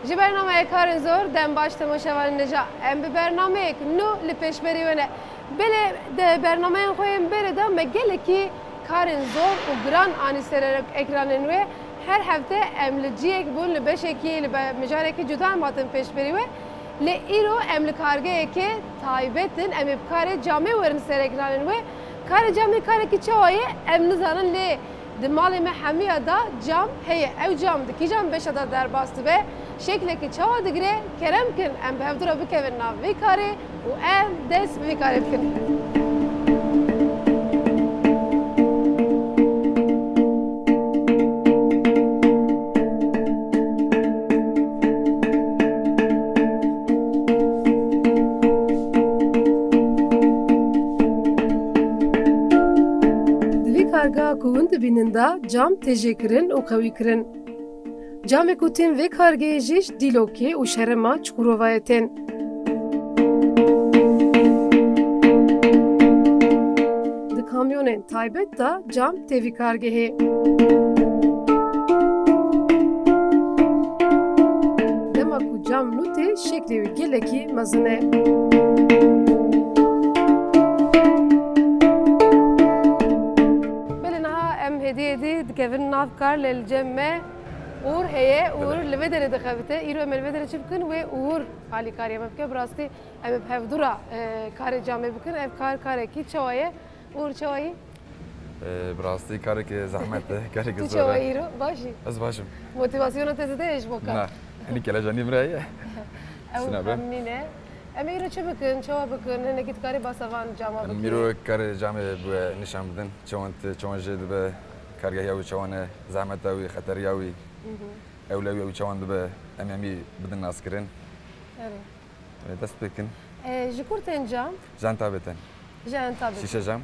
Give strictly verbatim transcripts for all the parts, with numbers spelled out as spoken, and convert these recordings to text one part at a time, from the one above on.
Ji bernameya Karên Zor dem baş temaşevanên hêja. Em bi bernameyek nû li pêşberî we ne. Belê di bernameyên xwe yên berê de me gelekî karên zor û giran anî ser ekranên we. Her hefte em li ciyek bûn, li beşekî, li be-, mijarekî cuda em hatin pêşberî we. Lê îro em li kargehekê taybet in, em ê bi karê camê werin ser ekranên we. Karê camê karekî çawa ye em nizanin, lê di malê me hemiya de cam heye. Ew cam di kîjan beşa de derbas dibe? Şeklekî çawa digire? Kerem kin em bi hevdû re bikevin nav vê karê û em dest bi vê karê bikin. Di vê kargeha ku hûn dibînin de cam tê jêkirin û qewîkirin. Camê ku tên vê kargehê jî ji dîlokê û şerema Çukurovayê tên. Di kamyonên taybet de cam tê vî kargehê. Dema ku cam nû tê, şeklê wî gelekî mezin e. Belê niha em hêdî hêdî dikevin nav kar, lê li cem me Uğur heye, Uğur Belê. li vê derê dixebite. Îro em ê li vê derê çi bikin? Wê Uğur alîkariya me bike. Bi rastî em ê bi hevdû re, e, karê camê bikin. Ev kar karekî çawa ye? Uğur çawa yî? Ee, bi rastî kareke zehmet e, kareke Tu zor çawa e. yî îro? Baş î? Ez baş im. Motivasyona te zêde ye ji bo kar? Na, hinî kelejanî min re ye. Ew Sinabe. Xemnîn e. Em ê îro çi bikin, çawa bikin? Hinekî dikarî basa van cama Em bikî? îro karê camê bi we nîşan bidin. Çawan te, çawan jê dibe, kargehiya wî çawan e, zehmeta wî, xeteriya wî, Mhm. ewlewiya wî çawan dibe, em ê em î bidin naskirin. Erê. Em ê dest pê kin. E, ji kur tên cam? Ji Entabê tên. Ji Entabê. Şîşe cam.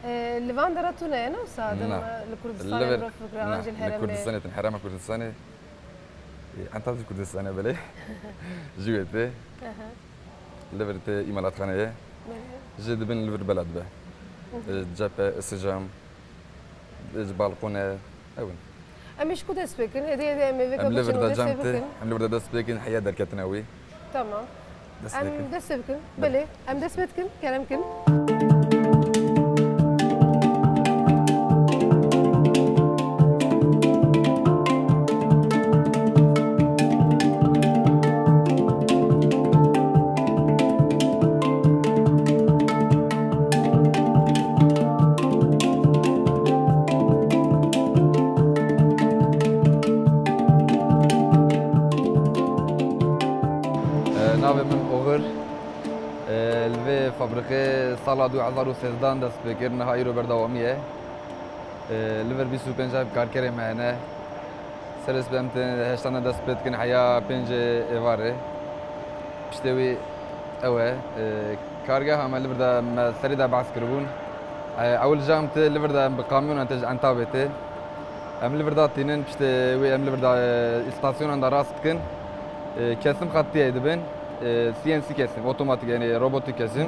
E, li van dera tune ye, ne wisa? Din, Na. e, li Kurdistanê Li vir, mirov fikre, na, an jî li li herêmê. Kurdistanê tin, herêma Kurdistanê. E, Entab jî Kurdistanê belê. Ji wê tê. Aha. Li vir tê îmalatxane ye. Belê. Ji dibin li vir bela dibe. Hı hı. E, cephe, isi cam, e, balkone, ew in. Em ê ji ku dest pê kin? Hêdî hêdî em ê vê Em li kapûçin vir û de destê cam tê, bikin. em li vir de dest pê kin, heya derketina wî. Tamam. Dest pê kin. Em dest pê bikin. Belê. Belê. Em dest pê dikin. Kerem kin. E, navê min Oxir. E, li vê fabrîqê sala du hezar û sêzdeh dest pê kir, niha îro berdewamî ye. E, li vir bîst û pênc ev karkerê me hene. Serê sibê em tên heştan de dest pê dikin heya pêncê êvarê. Piştê wî ew e. E, kargeha me li vir de me serî de behs kiribûn. E, ewil cam tê, li vir de em bi kamyonan tê, ji Entabê tê. Em li vir de tînin, piştê wê em li vir de, e, îstasyonan de rast dikin. E, kesim xetiyê dibin. E, C N C kesim, otomatik, yani robotik kesim.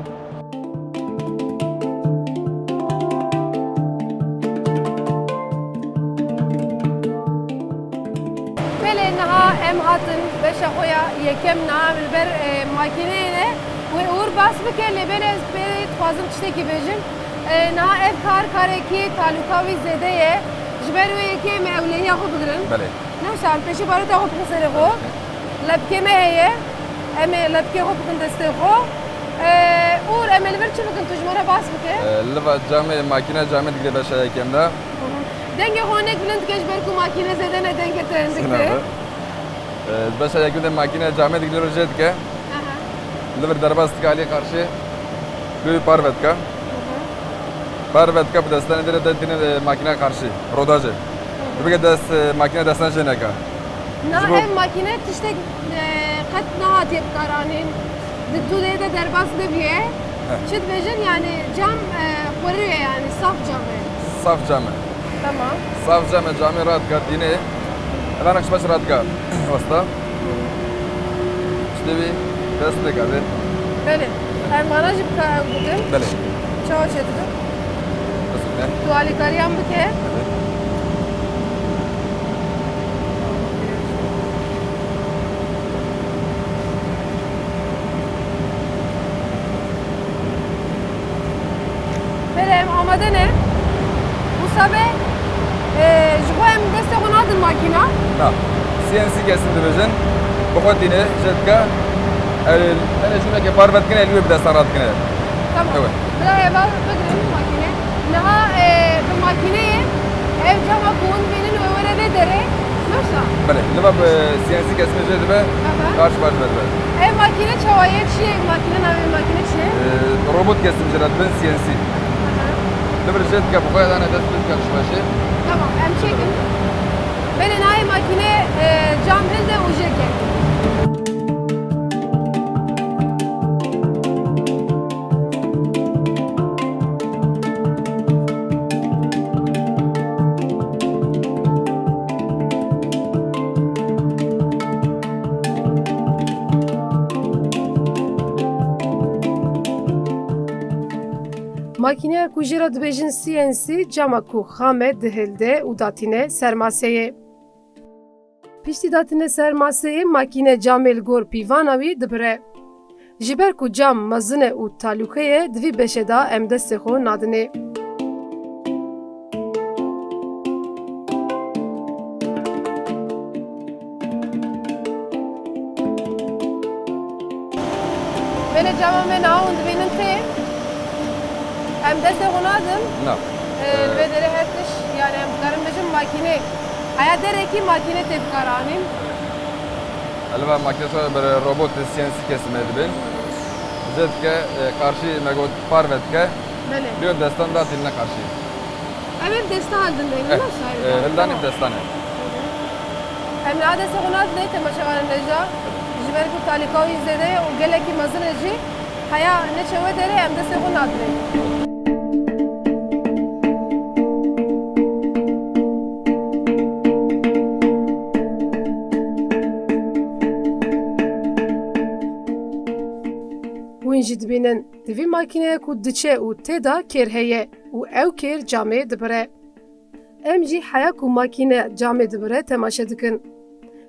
Belê, niha em hatin beşa xwe ya yekem, niha em li ber, e, makîneyê ne. Wê Uğur bas bike, lê belê ez pê dixwazim tiştekî bêjim. E, niha ev kar, karekî talûka wî zêde ye. Ji ber wê yekê em ê ewlehiya xwe bigirin. Belê. Ne wisa, em pêşî barota xwe bixin serê xwe. Lepkê me heye. Em ê lepkê xwe bixin destê xwe. Ee, Uğur, em ê li vir çi bikin? Tu ji me re bas bike. Ee, li va camê, makîna camê digire beşa yekem de. Hı hı. Dengê xwe hinek bilind dike, ji ber ku makîne zêde ne, dengê te hindik tê. Sinabe. Ee, beşa yekem de makîna camê digire, jê dike. Aha. Li vir derbas dike alî qarşî. Lê wî parve dike. Hı hı. Parve dike bi destanê dire de tîne, e, makîna qarşî. Rodaje. Hı hı. Dibike dest, e, makîna destan jê neke. Na, Ji bo ev makîne tiştek, e, qet nehatiye bikaranîn. Di tu dê de derbas nebiye. Heh. Çi dibêjin, yani cam, e, xwerî ye, yani saf cam e. Saf cam e. Tamam. Saf cam e, camê radika tîne. Evanek ji me radika. Westa. Piştê wî dest pê kerdê. Belê. Em vana jî bika-, bikin. Belê. Çawa çêdibin? Bismillah. Tu alîkariyan bike. Belê. Tene, wisa be, e, ji xwe em destê xwe nadin makîna. Na. C N C kesim dibêjin. Bi xwe tîne, jê dike. Ew tenê şûneke parve dikine, li wê bi destan radikine. Tamam. Ew e. Bila heval bigirin makîne. Niha, e, bi makîneyê ev cama ku hûn dibînin û were vê derê, wisa? Belê, li va bi C N C kesimê jê dibe, Aha. karşi baş ve dibe. Ev makîne çawa ye? Çi ye? Makîne, navê makîne çi ye? Ee, robot kesim jê re dibin C N C. Aha. Li vir jê dike bi xwe, dane dest pê dike şûmeşê. Tamam, em çêkin. Belê navê makîne, e, cam hilde û jê ke. Makîneya ku jê re dibêjin C N C, cama ku xam e dihilde û datîne ser maseyê. Piştî datîne ser maseyê, makîne camê li gor pîvana wî dibire. Ji ber ku cam mezin e û talûke ye, di vî beşê de em destê xwe nadinê. Belê cama me niha hûn dibînin tê. Em destê xwe nadin. Na. Ee, Ee, vê derê her tişt, yani em dikarin bêjin makîne. Heya derekî makîne tê bikaranîn. Elva makîne bi robot C N C kesime dibin. Jê dike, e, karşî me got parve dike. Belê. Diyor destan da diline karşı. Em ê bi destan hildin dengin, Eh, nasıl? E, hildanê bi destan e. Em li adese xwe nadinê temaşevanên de jî. Ji ber ku talîka wî zêde ye û gelekî mezin e jî, heya neçe wê derê em destê xwe nadinê. Hûn jî dibînin, di vî makîneyê ku diçe û tê de kêr heye û ew kêr camê dibire. Em jî heya ku makîne camê dibire temaşe dikin.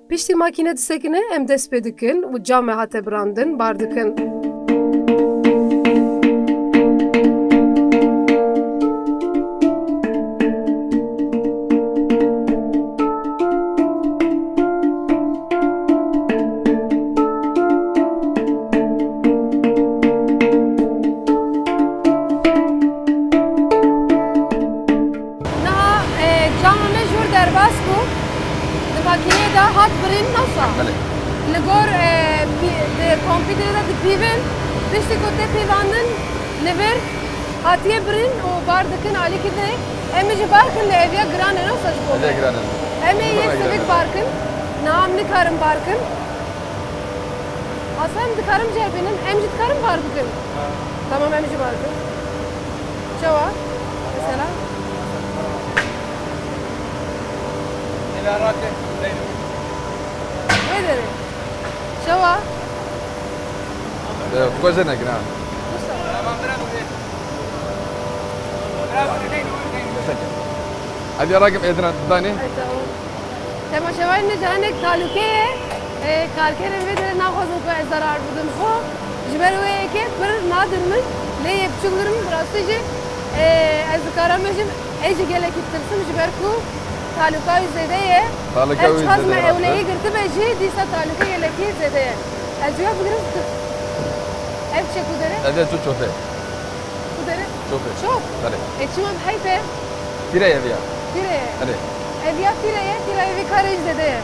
Piştî makîne disekine, em dest pê dikin û camê hate birandin bar dikin. Niha, e, cama me jor derbas bû. Di makîneyê de hat birîn, wisa? Belê. Li gor, e, pî-, di kompîterê de dipîvin. Piştî ku tê pîvandin, li vir hatiye birîn û bar dikin alîkî dinê. Em ê jî bar kin, lê ev ya giran e, wisa ji bo me? Ev ya giran e. Em ê yek sivik bar kin. Niha em nikarin bar kin. Aslan dikarim cihê bînin, em jî dikarin bar bikin. Ha. Tamam, em jî bar bikin. Çawa? Mesela? Ela rate, deyne. Wê derê. Çawa? Ee, tu jê nekin ha. Wisa? Teşekkür. Hadi yarakim edina dani. Ay, tamam. Temaşevanên me, caran êk talûke ye. E, karkerên vê derê naxwazin ku ez zarar bidim xwe. Ji ber wê yekê pir nadin min. Lê yê biçûk dirin, bi rastî jî, e, ez dikarim bêjim, ez jî gelekî ditirsim, ji ber ku talûka wî zêde ye. Talûka wî zêde ye. Her çiqas me ewlehî girtibe jî, dîsa talûke gelekî zêde ye. Ez wê bigirim, tu. Ev çi ku derê? Ev ê tu çopê. Ku derê? Çopê. Çop? Belê. E, çima bi heyf e? Fîre ye viya. Fîre ye? Belê. Ev ya fîre ye, fîra ye vê karê jî zêde ye.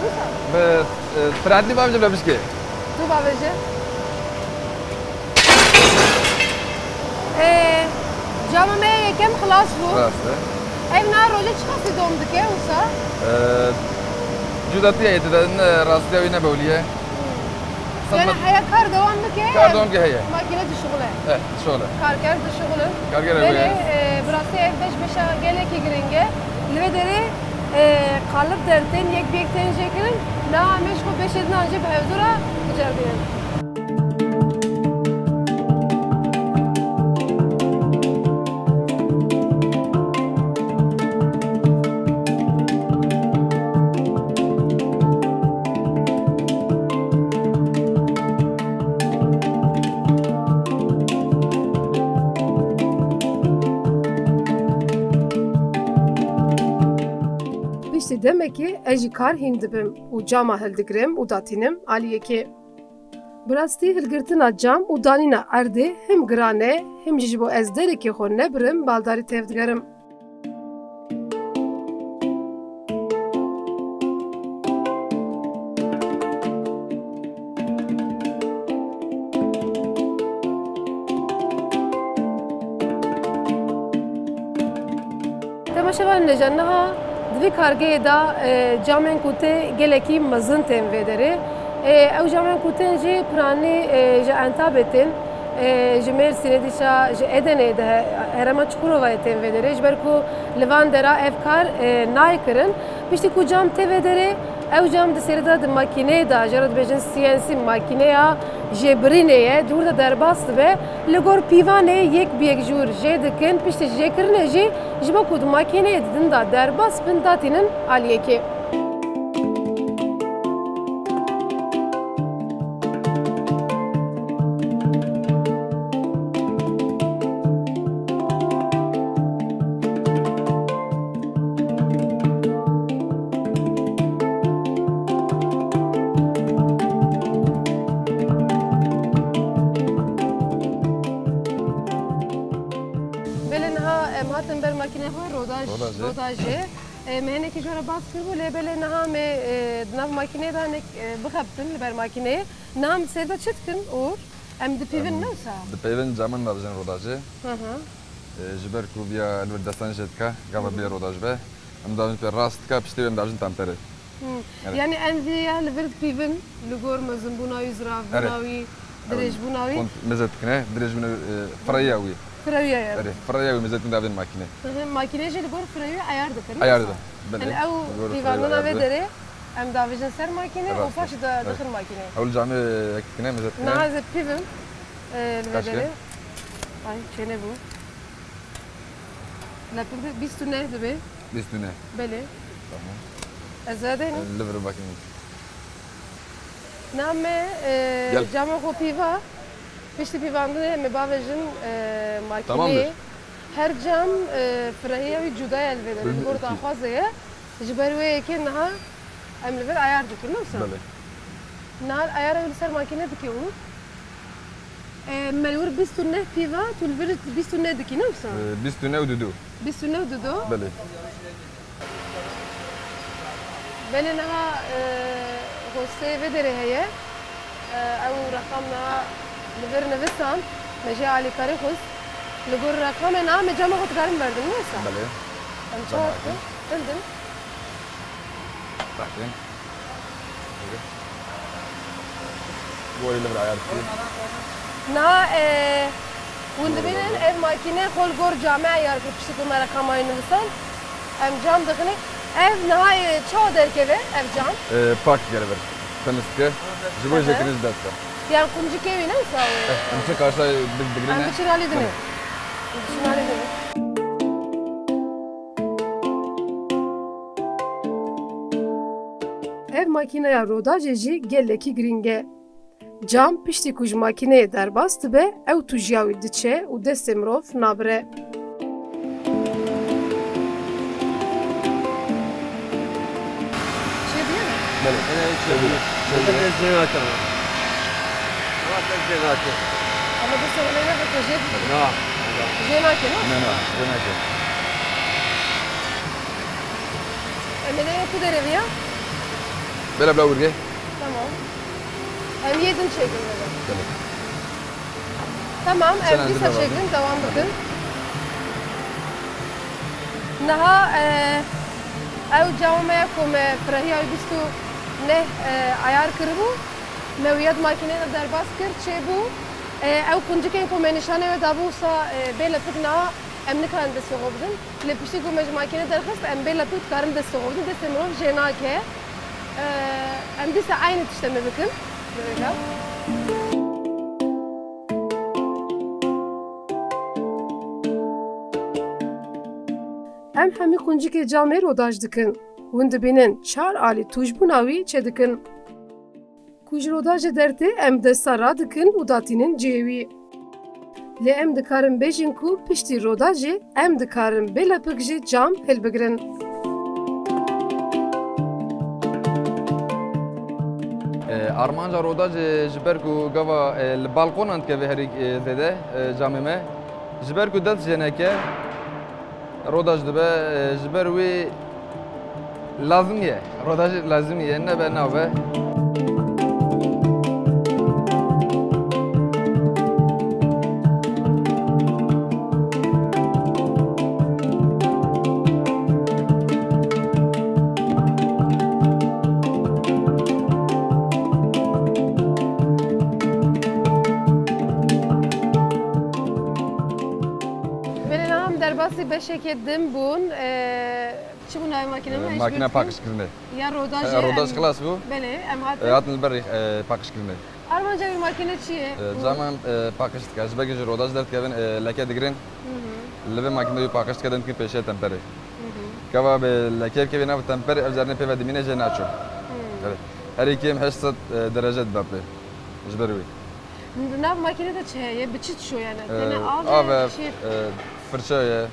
Wisa? Bi, e, friendly bavêje bila bişkê. Tu bavêje. E, cama me yekem xilas bû. Rast e. Ev na roje çiqasî dom dike wisa? E, cuda tiye, êdî de ne rastiya wî ne bewlî ye. Hmm. Yani heya kar dewam bike, kar dewam bike heye. Makîne dişuxile. Eh, dişuxile. Karker dişuxile. Karker. Belê, e, bi rastî ev beş beşa gelekî giring e. Li vê derê, e, qalib dertên yek bi yek tên jêkirin. Niha em ê ji xwe beşê din an jî bi hevdû re biceribînin. Piştî demekê ez jî kar hîn dibim û cama hildigirim û datînim aliyekê. Bi rastî hilgirtina cam û danîna erdê him giran e, him jî ji bo ez derekê xwe nebirim baldarî tevdigerim. Temaşevanên hêja, niha di vî kargehê de, e, camên ku tê gelekî mezin tên vê derê. E, ew camên ku tên jî piranî, e, ji Entabê tên, e, ji Mêrsînê, dîsa ji Edenê, di he-, herêma Çukurovayê tên vê derê. Ji ber ku li van dera ev kar, e, nayê kirin. Piştî ku cam tê vê derê, ew cam di sêrê de di makîneyê de, jê re dibêjin C N C makîneya jêbirînê ye, di wir de derbas dibe. Li gor pîvanê yek bi yek ji wir jê dikin, piştî jêkirinê jî ji bo ku di makîneyê di din de derbas bin, datînin aliyekê. Belê, niha em hatin ber makînê xwe, rodaj, Rodajê. Rodajê. E, me hinekî jê re bas kiribû, lê belê niha me, e, di nav makînê de hinek, e, bixebitin li ber makîneyê. Niha em sêr de çi dikin, Uğur? Em dipîvin, ne wisa? Dipeyvin, camên navijin rodajê. Hı hı. E, ji ber ku viya li vir destan jê dike, gava bê rodaj be. Em davin pê rast dike, piştî wê em davin tamperê. Hı. Evet. Yani em viya li vir dipîvin, li gor mezinbûna wî, ziravbûna wî, dirêjbûna wî. Kont mezet dikine, dirêjbûna, e, firaya wî. Firaya ye. Erê, firaya wî mezet dikine davên makîne. Hı hı, makîne jî li gor firaya wî ayar dikin, Ayar wisa? Dikin, belê. Yani ew pîvandina vê derê, em davêjin ser makîne û paşê de dixin makîne. Ew li camê yek dikine, mezet dikine. Niha ez ê pîvim, e, li vê derê. Ay, çênebû. Lepik de bîst û neh dibe. Bîst û neh. Belê. Tamam. Ez ê deynim. Li vir bakayım. Niha me, e, cama xwe pîva. Piştî pîvandinê me bavêjin, e, makîneyê. Tamamdır. Her cam, e, firehiya wî cuda ye li vê derê. Li gor daxwazê ye. Ji ber wê yekê niha em li vir ayar dikin, ne wisa? Belê. Niha ayara wî li ser makîne dike û, e, me li wir bîst û neh pîva, tu li vir bîst û neh dikî, ne wisa? E, bîst û neh û dudu. Bîst û neh û dudu? Belê. Belê, niha, e, hosteyê vê derê heye. E, ew reqam niha li vir nivisan, me jê alîkarî xwest. Li gor reqamê niha me cama xwe dikarin berdin, ne wisa? Belê. Em çawa dikin? Hildin. Bakayım. Buyurun. Borî li vir ayar dikî. Niha, e, hûn dibînin ev makîne xwe li gor camê ayar kir, piştî ku me reqamayî nivisan. Em cam dixine. Ev niha, e, çawa derkeve ev cam? E, pak dike li vir. Temiz dike. Ji bo jêkirin ji dest de. Yan quncikê wî ne wisa wê? Eh, em çi karşa bi-, bigirine. Em biçin alî dinê. Em biçin alî dinê. Ev makîneya rodajê jî gelekî girîng e. Cam piştî ku ji makîneyê derbas dibe, ew tûjiya wî diçe û destê mirov nabire. Çêbûye mi? Belê. Belê, çêbûye. Çêbûye. Belê, jê nake. Ama jê nake. Ama destê wî nake, jê, na, jê nake, ne? Ne, ne, jê nake. Em ê neyê ku derê viya? Bela bila wirgê. Tamam. Em yê din çêkin bebe. Belê. Tamam, em dîsa çêkin, devam bikin. Niha, e, ew cama me ya ku me firehiya wî bîst û neh, e, ayar kiribû, me wiya di makîneyê de derbas kir, çêbû. E, ew quncikên ku me nîşanê we dabû wisa, e, bê lepik niha em nikarin destê xwe bidin. Lê piştî ku me ji makîne derxist, em bê lepik dikarin destê xwe bidin, destê mirov jê nake. Em dîsa eynî tişt em ê bikin. Li vê de. Em hemî quncikê camê rodaj dikin. Hûn dibînin çar alî tûjbûna wî çêdikin. Ku ji rodajê dertê em desta radikin û datînin cihê wî. Lê em dikarin bêjin ku piştî rodajê em dikarin bê lepik jî cam hilbigirin. E, armanca rodajê ji ber ku gava, e, li balkonan dikeve herî, e, zêde, e, camê me. Ji ber ku dest jê neke, rodaj dibe, e, ji ber wî lazim ye. Rodaj lazim ye, nebe nabe. Belê, niha em derbasî beşekê din bûn. Ee, çi bû navê makîne me? Ee, makîne paqijkirinê. Ya rodaj. He, rodaj xilas bû. Belê, em hatin. Ee, hatin li ber, ee, paqijkirinê. Armanca wî makîne çi ye? Ee, cama, ee, paqij dike. Ji ber ku ji rodaj derdikevin, ee, leke digirin. Hı hı. Li vê makîne wî paqij dike, dem dikin pêşiya temperê. Hı hı. Gava bi leke bikevê nav temperê, ev carinê pê ve dimîne, jê naço. Hı. Evet. Herî kêm heşt sed, ee, derece dida pê. Ji ber wî. Nav makîne de çi heye? Bi çi dişo yani? Ee, tene av e, av e, şêr. Ee, firçe ye. Hı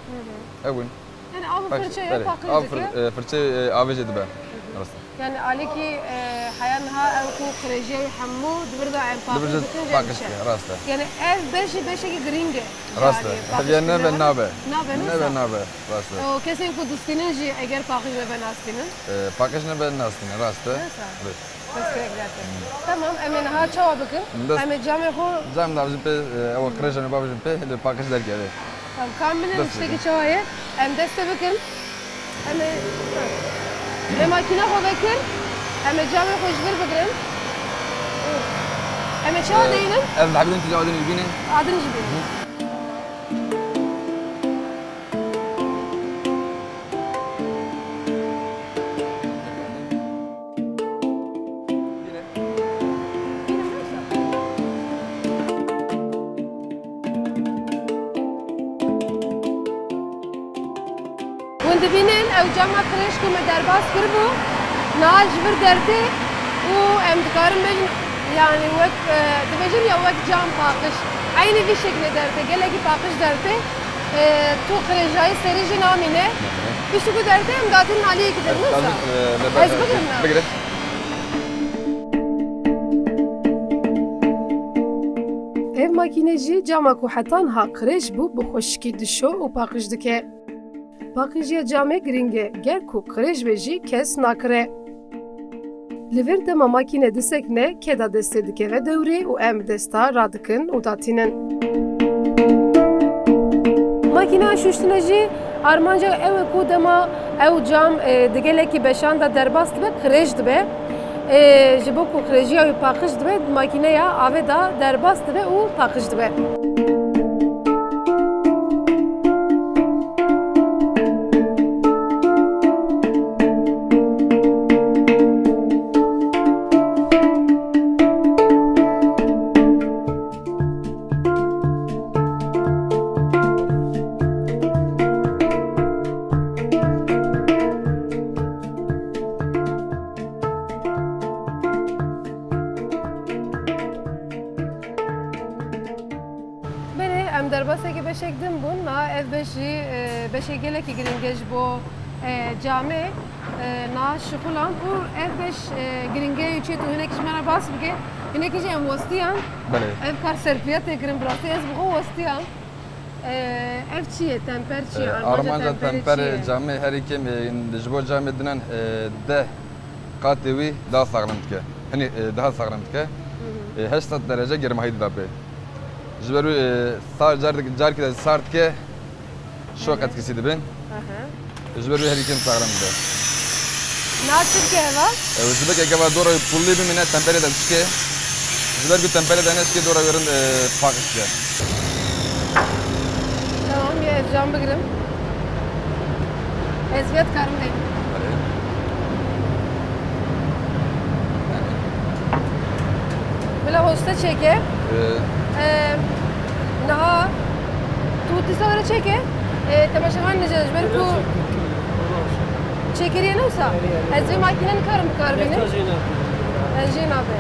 hı. Ew in. Yani av û firçe ye, belê, paqij dike. Av fir-, ee, firçe, ee, avê jê dibe. Hı hı. Rast e. Yani alîkî, e, heya niha ew ku qirêjiya wî hemû di vir de em paqij dikin, jê paqij dike, rast e. Yani ev beş jî beşekî girîng e. Rast e. Heviye nebe nabe. Nabe, nebe nabe, rast e. O kesên ku distînin jî eger paqij nebe nastînin. E, paqij nebe nastînin, rast e. Rast e. Evet. Destpêk derdin. Tamam, em ê niha çawa bikin? Em ê camê xwe. Cam davjin pê, e, ew qirêja nû bavjin pê, li paqij derkeve. Tamam, kam binin, tiştekî çawa ye? Em dest pê bikin. Em ê, em ê makîna xwe vekir. Em ê camê xwe ji vir bigirin. Em ê çawa deynin? Ev labîrin tu adin jibîne. Adin jibîne. Hûn dibînin, ew cama qirêj ku me derbas kiribû, niha ji vir dertê û em dikarin bêjin, yanî wek, e, dibêjin ya wek cam paqij. Eynî vî şeklê dertê, gelekî paqij dertê. E, tu qirêjayî serî jî namîne. Piştî ku dertê em datînin aliyekî din, wisa? Ez bigirim na? Bigire. Ev makîne jî cama ku heta niha qirêj bû, bi xweşikî dişo û paqij dike. Paqijiya camê girîng e, ger ku qirêj be jî kes nakire. Li vir dema makîne disekine, keda destê dikeve dewrê û em desta radikin û datînin. Makîneya şûştine jî armanca ew e ku dema ew cam, e, di gelekî beşan de derbas dibe, qirêj dibe. E, ji bo ku qirêjiya wî paqij dibe, makîneya avê de derbas dibe û paqij dibe. Belê, em derbasekî beşek din bûn. Niha ev beş jî, e, beşek gelekî girîng e ji bo, e, camê, e, niha şixulan û ev beş, e, girîng e û çê tu hinekî ji me re bas bike. Hinekî jî em westiyan. Belê. Ev kar serpiya tê kirin, bi rastî ez bi xwe westiyan. E, ev çi ye? Temper çi ye? E, armanca temperê çi ye? Armanca temperê camê herî kêm, e, ji bo camê dinan, e, deh qatê wî daha saxlem dike. Hinî, e, daha saxlem dike. Hı hı. E, heşt sed derece germahî dida pê. Ji ber wî, e, sar car dik-, carkî de sar dike, şok etkisî dibin. Aha. Ji ber wî herî kêm saxlem dike. Na çi dike heva? E, ji ber ku gava dora wî pulî bimîne, temperê de dişke. Ji ber ku temperê de neşke, dora wê rind, e, paqij dike. Tamam, ya ez cam bigirim. Ez vê dikarim deyim. Belê. Bila hosta çêke. Ee. Ee, niha tu dîsa were çêke. Ee, temaşevan nece, ji ber ku çêkiriye ne wisa? Ez vê makîne nikarim bikar bînim. Ez jê nabe.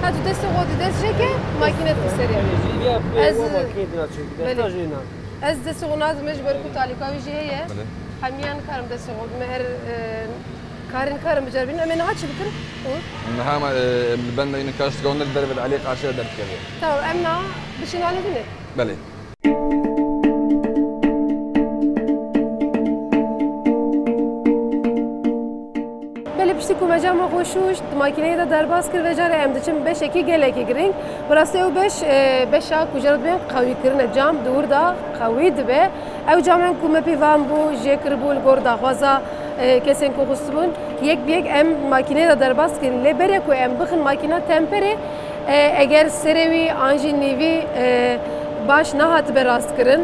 Ha, tu destê xwe di dest çêke, makîne di serê. Ez Belê. Ez destê xwe nadim ji ber ku talîka wî jî heye. Belê. Hemiya nikarim destê xwe bime her, e, Karin, karin biceribînin. Em ê niha çi bikin? Û? Niha me, e, em li benda yî nikaş dike, hûn li derve li aliyê qarşiya derdikeve. Tamam, em niha biçin alê dinê. Belê. Belê, piştî ku me cama xwe şûşt, di makîneyê de derbas kir, vê carê em diçin beşekî gelekî girîng. Bi rastî ew beş, e, beşa ku jê re dibên qewîkirin e. Cam di wir de qewî dibe. Ew camên ku me pê van bû, jê kiribû li gor daxwaza, e, kesên ku xwistibûn, yek bi yek em makîneyê de derbas dikin. Lê berê ku em bixin makîna temperê, e, eger serê wî an jî nîvî, e, baş nehatibe rastkirin,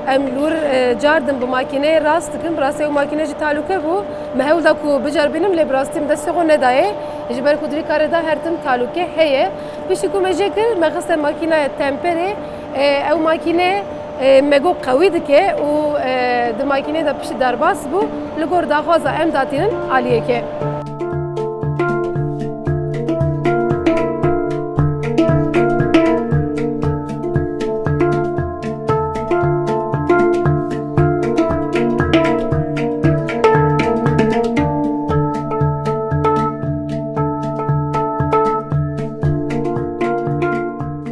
em li wir, e, cardin bi makîneyê rast dikin. Bi rastî ew makîne jî talûke bû. Me hewl da ku biceribînim, lê bi rastî min destê xwe nedayê. Ji ber ku di vî karê de her tim talûke heye. Piştî ku me jê kir, me xiste makînaya temperê. E, ew makîne, e, me got qewî dike û, e, di makînê de piştî derbas bû, li gor daxwaza em datînin aliyekê.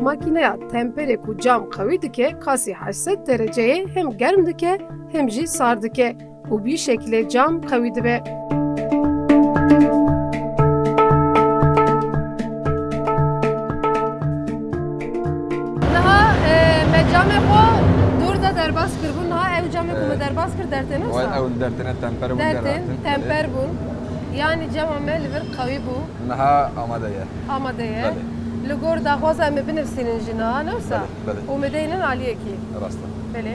Makîneya temperê ku cam qewî dike, kasî heşt sed dereceyê hem germ dike, hem jî sar dike û bi vî şekilê cam qewî dibe. Niha, e, me camê xwe dûr de derbas kiribû. Niha ew camê ku me, e, derbas kir dertên wisa? Ew dertêne temper bûn, dertên derhatin. Temper bûn. Yanî cama me li vir qewî bû. Niha amade ye. Amade ye. Belê. Li gor daxwaza em ê binivîsînin jî niha, ne wisa? Belê, belê. Û me deynin aliyekî. Rast e. Belê.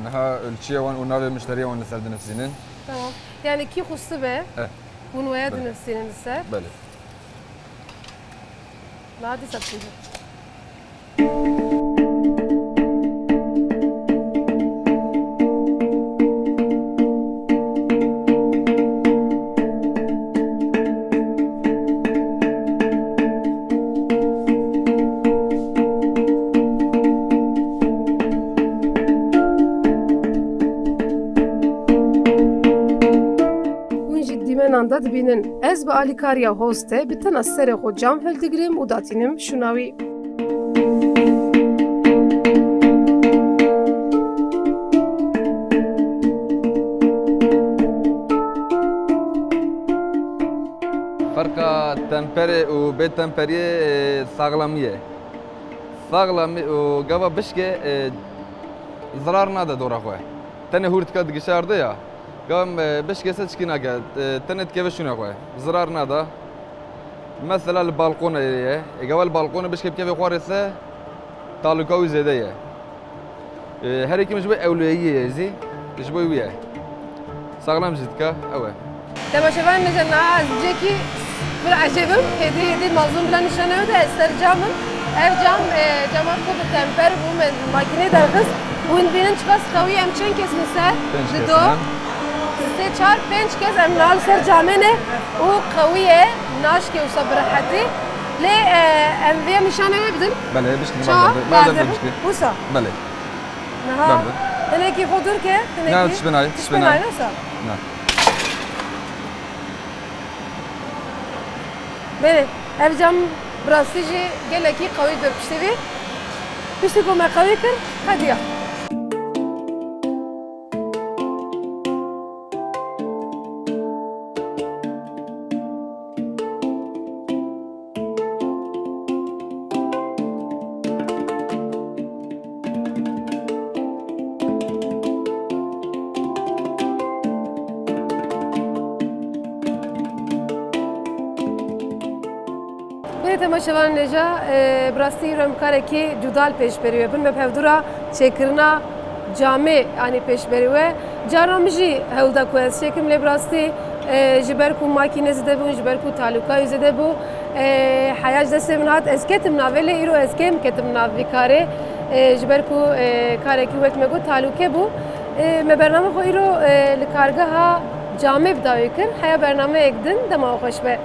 Niha ölçüye wan û navê müşteriye wan li ser dinivîsînin. Tamam. Yani kî xwestibe, eh, hûn waya, belê, dinivîsînin li ser. Belê. Niha dîsa çi bû? Hûn jî dîmenan de dibînin. Ez bi alîkariya Hoste bi tena serê xwe cam hildigirim û datînim şûna wî. Ferqa temperê û bê temperiyê, e, saxlemî ye. Saxlemî û gava bişkê, e, zirar nade dora xwe. Tenê hûr dika digişe erdê ya. Gava, e, bişkê se çikî nake, e, tenê dikeve şûnê xwe. Zirar nada. Mesela li balkonê ye. E, gava li balkonê bişkê bikevê xwarê se, talûka wî zêde ye. E, her yekî min ji bo ewleyiyê ye zî, ji bo wî ye. Saxlem jî dika, ew e. Temaşevan, nêja niha ez cihekî pir ecêb im. Hêdî hêdî mazlûm bila nîşanê wê de, ez ser cam im. Ev cam, e, cama ku bi temper bû, me makînê derxist. Hûn dibînin çiqas qewî, em çend kes in ser? Pênc kes in. Dido, sê, çar, pênc kes em niha li ser camê ne û qewî ye, naşkê wisa bi rehetî. Lê, e, em vê nîşanê wê bidin. Belê, bişkî. Ça, berdin, berdin, berdin, bişkî. Wisa. Belê. Niha, berdin, hinekî xwe dûr ke, hinekî. Na, tişt binayê, tişt binayê, wisa. Na. Belê, ev cam bi rastî jî gelekî qewî dibe piştî vî. Piştî ku me qewî kir, qediya. Belê temaşevanên hêja, e, bi rastî îro em karekî cuda li pêşberî we bin. Me bi hevdû re çêkirina camê anî pêşberî we. Carna min jî hewl da ku ez çêkim, lê bi rastî, e, ji ber ku makîne zêde bûn, ji ber ku talûka wî zêde bû, e, heya ji destê min hat, ez ketim navê, lê îro ez kêm ketim nav vî karê. E, ji ber ku, e, karekî wek me got talûke bû. E, me bername xwe îro, e, li kargeha camê bi dawî kir. Heya bernameyek din, dema we xweş be.